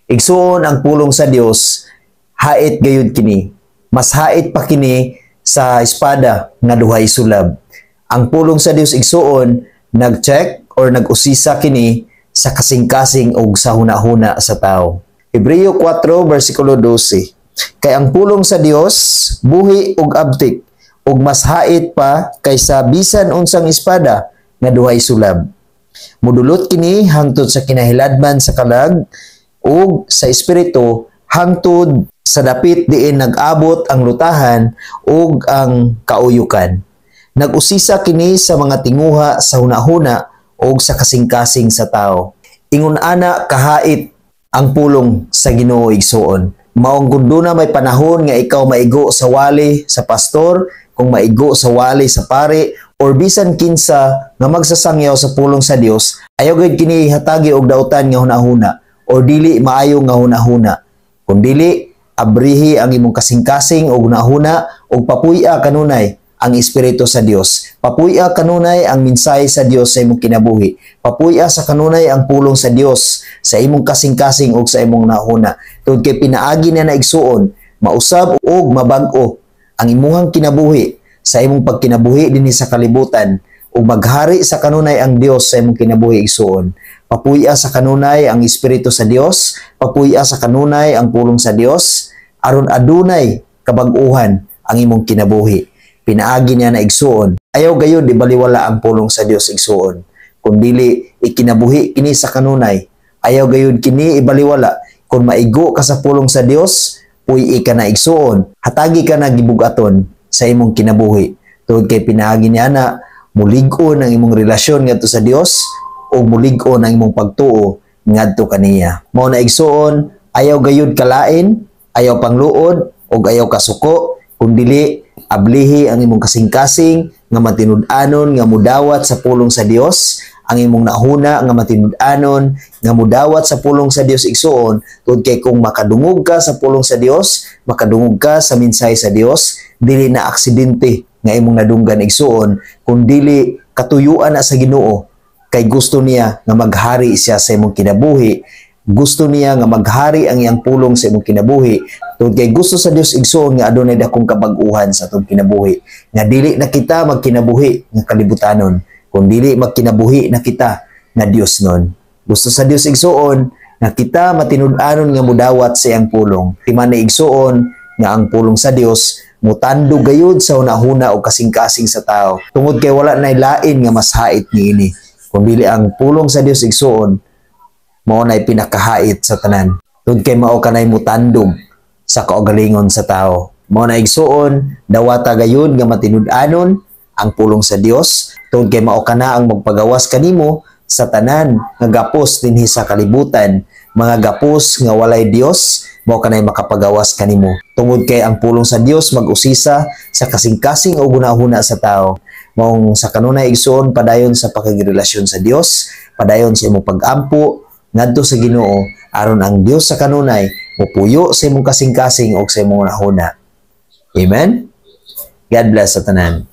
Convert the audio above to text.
Igsuon, ang pulong sa Dios hait gayud kini. Mas hait pa kini sa espada nga duhay sulab. Ang pulong sa Dios, igsuon, nag-check or nag-usisa kini sa kasing-kasing og sa hunahuna sa tao. Hebreo 4 versikulo 12. Kay ang pulong sa Dios buhi ug abtik ug mas hait pa kaysa bisan unsang espada nga duhay sulab. Mudulot kini hangtod sa kinahiladman sa kalag ug sa espiritu, hangtod sa dapit diin nag-abot ang lutahan ug ang kauyukan. Nag-usisa kini sa mga tinguha sa hunahuna ug sa kasing-kasing sa tao. Ingon ana kahait ang pulong sa Ginoo, igsuon. Maong kung duna may panahon nga ikaw maigo sa wali sa pastor, kung maigo sa wali sa pare, or bisan kinsa nga magsasangyaw sa pulong sa Dios, ayaw gid kini hatagi og dautan nga hunahuna or dili maayo nga hunahuna. Kung dili, abrihi ang imong kasing-kasing og hunahuna ug papuy-a kanunay ang espiritu sa Dios. Papuy-a kanunay ang mensahe sa Dios sa imong kinabuhi. Papuy-a sa kanunay ang pulong sa Dios sa imong kasing-kasing ug sa imong hunahuna. Tungod kay pinaagi na igsuon, mausab ug mabag-o ang imuhang kinabuhi sa imong pagkinabuhi dinhi sa kalibutan ug maghari sa kanunay ang Dios sa imong kinabuhi, igsuon. Papuy-a sa kanunay ang espiritu sa Dios, papuy-a sa kanunay ang pulong sa Dios aron adunay kabag-uhan ang imong kinabuhi. Pinaagi niya na, igsuon. Ayaw gayud ibaliwala ang pulong sa Dios, igsuon. Kung dili, ikinabuhi kini sa kanunay. Ayaw gayud kini ibaliwala. Kung maigo ka sa pulong sa Dios, puy ka na, igsuon. Hatagi ka na gibugaton sa imong kinabuhi. Tungod kay pinaagi niya na mulig-on ang imong relasyon ngadto sa Dios o mulig-on ang imong pagtuo ngadto kaniya. Mao na, igsuon, ayaw gayud kalain, ayaw pangluod ug ayaw kasuko, kung dili ablihi ang imong kasing-kasing nga matinud-anon nga mudawat sa pulong sa Dios, ang imong nahuna nga matinud-anon nga mudawat sa pulong sa Dios, igsuon, tungod kay kung makadungog ka sa pulong sa Dios, makadungog ka sa mensahe sa Dios, dili na aksidente nga imong nadunggan, igsuon, kung dili katuyuan na sa Ginoo kay gusto niya nga maghari siya sa imong kinabuhi. Gusto niya nga maghari ang iyang pulong sa imong kinabuhi tungod kay gusto sa Dios, igsuon, nga adunay dakong kabag-uhan sa atong kinabuhi, nga dili na kita magkinabuhi nga kalibutanon, kun dili magkinabuhi na kita nga Dios nun. Gusto sa Dios, igsuon, nga kita matinud-anon nga mudawat sa iyang pulong. Timan na, igsuon, nga ang pulong sa Dios mutandog gayud sa hunahuna o kasing-kasing sa tao tungod kay wala na lain nga mas hait niini kung dili ang pulong sa Dios, igsuon. Mao nay pinakahait sa tanan tungod kay mao kanay mutandog sa kaugalingon sa tao. Mao na, igsuon, dawata gayud nga matinud-anon ang pulong sa Dios tungod kay mao kana ang magpagawas kanimo sa tanan nga gapos dinhi sa kalibutan, mga gapos nga walay Dios. Mao kanay makapagawas kanimo tungod kay ang pulong sa Dios mag-usisa sa kasing-kasing o hunahuna sa tao. Maong sa kanunay, igsuon, padayon sa pakigrelasyon sa Dios, padayon sa imong pag-ampo ngadto sa Ginoo aron ang Dios sa kanunay mupuyo sa imong kasing-kasing o sa imong hunahuna. Amen. God bless sa tanan.